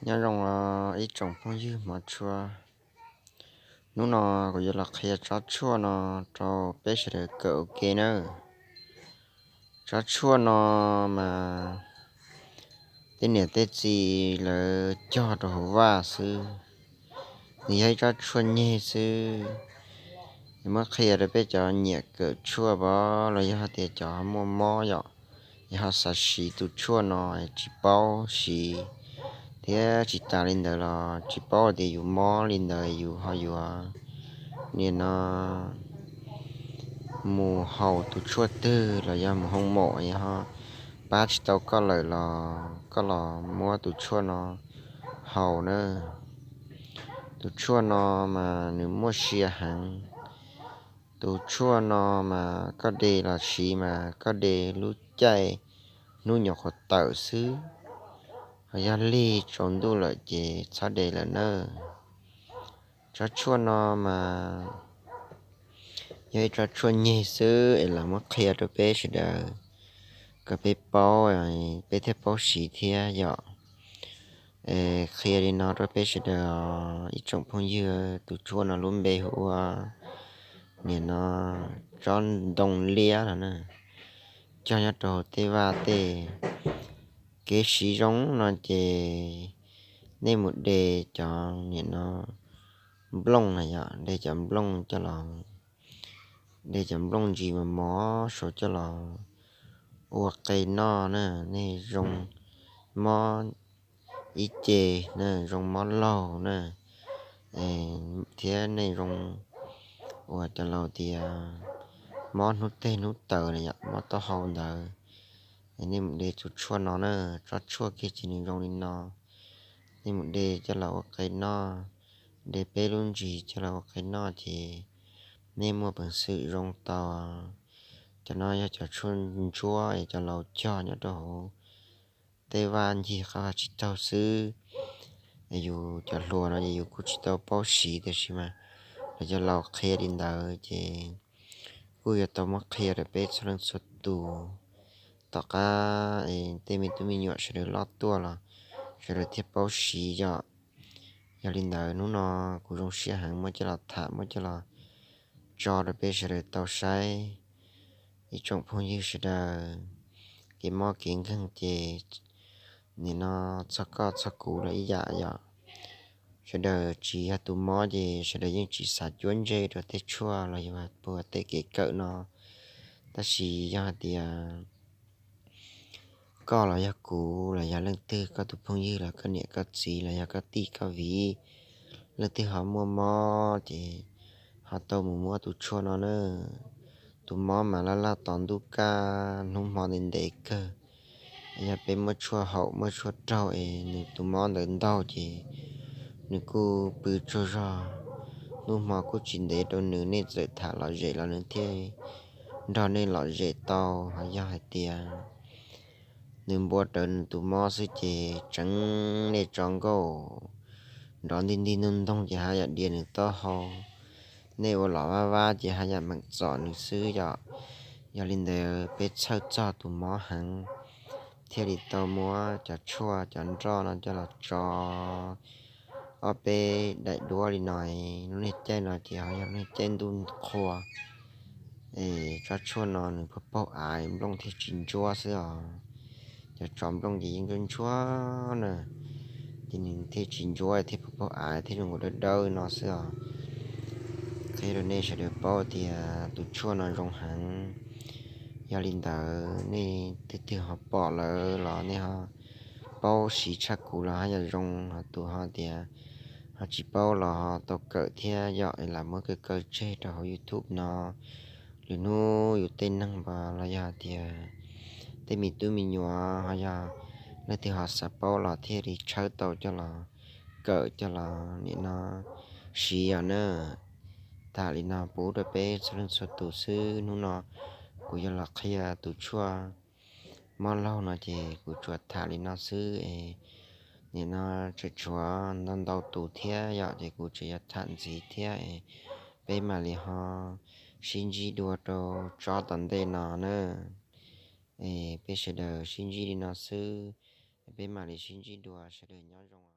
Nyob zoo os ib tsoom phooj ywg hmov tshua. Hnub no kuv yuav los qhia tsob tshuaj no rau peb sawv daws kawm ua ke nawb. Tsob tshuaj no mas tej niam tej txiv lawv cog rau hauv vaj xwb. Nws yog ib tsob tshuaj nyeg xwb. Muab qhia rau peb cov nyiam kawm tshuaj pov los yog tias cov muaj mob yom, yog ho xav siv tus tshuaj no tsis paub siv thiab tsis tas li ntawd los tsis paub tias yus mob li ntawd yus ho yuav nim no mus haus tus tshuaj twg los yog mus hoo maum yog ho pab tsis tau koj lawm los koj los muab tus tshuaj no haus na. Tus tshuaj no mas nws muaj sia heev. Tus tshuaj no mas koj de los siv mas koj de lub caij hnub nyuam qhuav tawm xwb, ho yog lig tsaus ntuj lawm ces txhob de lawm nawb. Tsob tshuaj no mas yog ib tsob tshuaj nyeg xwb es los muab qhia rau peb sawv daws kom peb paub, peb thiaj paub siv thiab yom. Qhia li no rau peb sawv daws, ib tsoom phooj ywg, tus tshuaj no lub npe hu ua nim no tsob ntoo liab no na, cog nyob rau tej vaj tej. Kev siv zoo no ces nej mus de cov nim no nplooj na yom, de cov nplooj coj los, de cov nplooj ntsis mos mos suav coj los ua qe noj na, nej zoo mob ib ce na, zoo mob laug na, thiab nej zoo uas cov laus tias mob hnub teg hnub taw na yom, mob taub hau ntawd. Nej mus de tus tshuaj no na, tsob tshuaj kiag ces nws zoo li no. Nej mus de coj los ua qe noj, de peb lub ntsis coj los ua qe noj ces nej muaj peev xwm zoo tau. Cov no yog cov tshuaj ntsuab es cov laus cog nyob rau hauv tej vaj ncig qab vaj tsib taug xwb. Yus cov hluas no ces yus kuj tsis tau paub siv tiam sis mas los cov laus qhia li ntawd ces kuj yuav tau muab qhia rau peb txhua leej txhua tus. Tom qab tej me tub me nyuam sawv daws loj tuaj los sawv daws thiaj paub siv yom. Yog li ntawd hnub no kuv zoo siab heev muab coj los tham, muab coj los tso rau peb sawv daws tau saib. Ib tsoom phooj ywg sawv daws, kev mob kev nkeeg ces nim no txog koj txog kuv los ib yam yom. Sawv daws tsis yog tus mob ces sawv daws yeej tsis xav cuab ntsej rau tej tshuaj los yog puag tej kev kawm no. Tab sis yog hais tias koj los yog kuv los yog leej twg, koj tus phooj ywg los koj niam koj txiv los yog koj tij koj viv, leej twg ho muaj mob ces ho tau mus muab tus tshuaj no na. Tus mob mas laj laj tos ntuj kaj hnub hmo ntev ntev kawg. Yog peb muab tshuaj haum muab tshuaj raug es nws tus mob ntawd ntaug ces nws kuj pw tsaug zog, hnub hmo kuj tsis ntev rau nws, nej txawm tham lom zem los nws thiaj nrog nej lom zem tau. Ho yog hais tias nws npua rawv nws tus mob xwb ces tseev nej tso nkauj nrov ntig ntig ntog ntog ces haj yam dias nws taub hau, nej ua los vab vab ces haj yam meem txom nws xwb yom. Yog li ntawd peb txhawj txog tus mob heev thiaj li tau muab cov tshuaj cov nroj no coj los tso ob peb daim duab li no. Lub niag caij no ces ho yog lub niag caij ntuj qhua es tsob tshuaj no nws paug paug av nplooj thiaj tsis ntsuab xwb os. Cov tsov nplooj ces yeej ntsuab ntsuab na, ces nws thiaj tsis ntsuab thiaj paug paug av thiaj zoo nkaus dawb dawb no xwb os. Qhia rau nej sawv daws paub tias tus tshuaj no zoo heev. Yog li ntawd nej twg twg ho pom lawm los nej ho paub siv tshaj kuv los haj yam zoo, ho tus ho tias ho tsis paub los ho tau kawm thiab yom, es lam muab kaw kaw tseg rau hauv YouTube no. Lwm hnub yus tej neeg los yog tias tej me tub me nyuam ho yog leej twg ho xav paub los thiaj li tshawb tau coj los kawm coj los nim no siv os na. Tham li no pub rau peb txhua leej txhua tus xwb. Hnub no kuv yuav los qhia tus tshuaj mob laug no ces kuv tsuas tham li no xwb es nim no tseem tshuav ntau ntau tus thiab yom, ces kuv tseem yuav tham ntxiv thiab es peb mam li ho sib ntsib dua rau tsob tom ntej no na. Es peb sawv daws sib ntsib li no xwb, peb mam li sib ntsib dua, sawv daws nyob zoo.